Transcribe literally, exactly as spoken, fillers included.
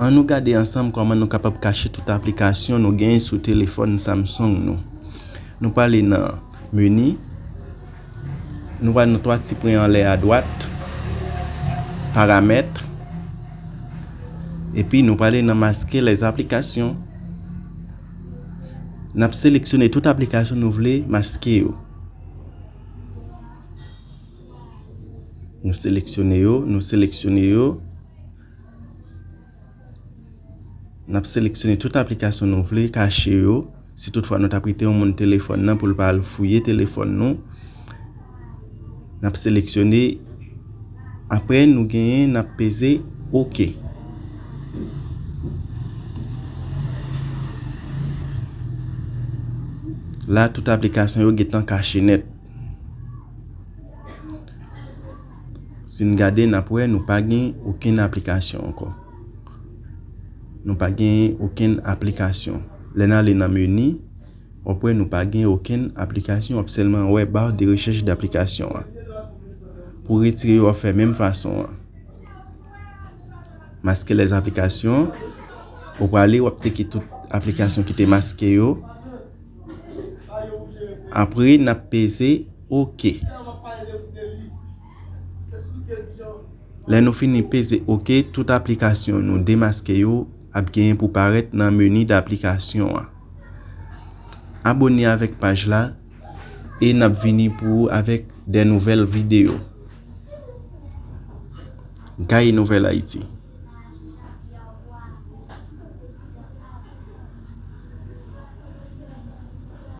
An nou gade ansanm kòman nou kapab kache tout aplikasyon nou genyen sou telefòn Samsung nou. Nou prale nan meni, nou prale nan twa ti pwen anlè adwat, paramèt, epi nou prale nan maske lèz aplikasyon. N ap seleksyone tout aplikasyon nou vle maske yo. Nou seleksyone yo, nou seleksyone yo. N ap seleksyone tout aplikasyon nou vle kache yo. Si toutfwa nou t ap kite yon moun telefòn nan pou l pa al fouye telefòn nou, n ap seleksyone. Apre nou genyen, n ap peze oke. La, tout aplikasyon yo gentan kache nèt. Si n gade, n ap wè nou pa gen okenn aplikasyon ankò. Nou pa gen okenn aplikasyon. Lè n ale nan meni, w ap wè nou pa gen okenn aplikasyon, w ap sèlman wè barre de recherche d'application an. Pou retire yo, w ap fè menm fason an. Maske lèz aplikasyon, ou prale, w ap tcheke tout aplikasyon ki te maske yo. Apre, n ap peze oke. Lè nou fini peze oke, tout aplikasyon nou demaske yo ap genyen pou parèt nan meni d'application an. Abone avèk paj la e n ap vini pou ou avèk de nouvèl videyo. Gaye Nouvèl Ayiti.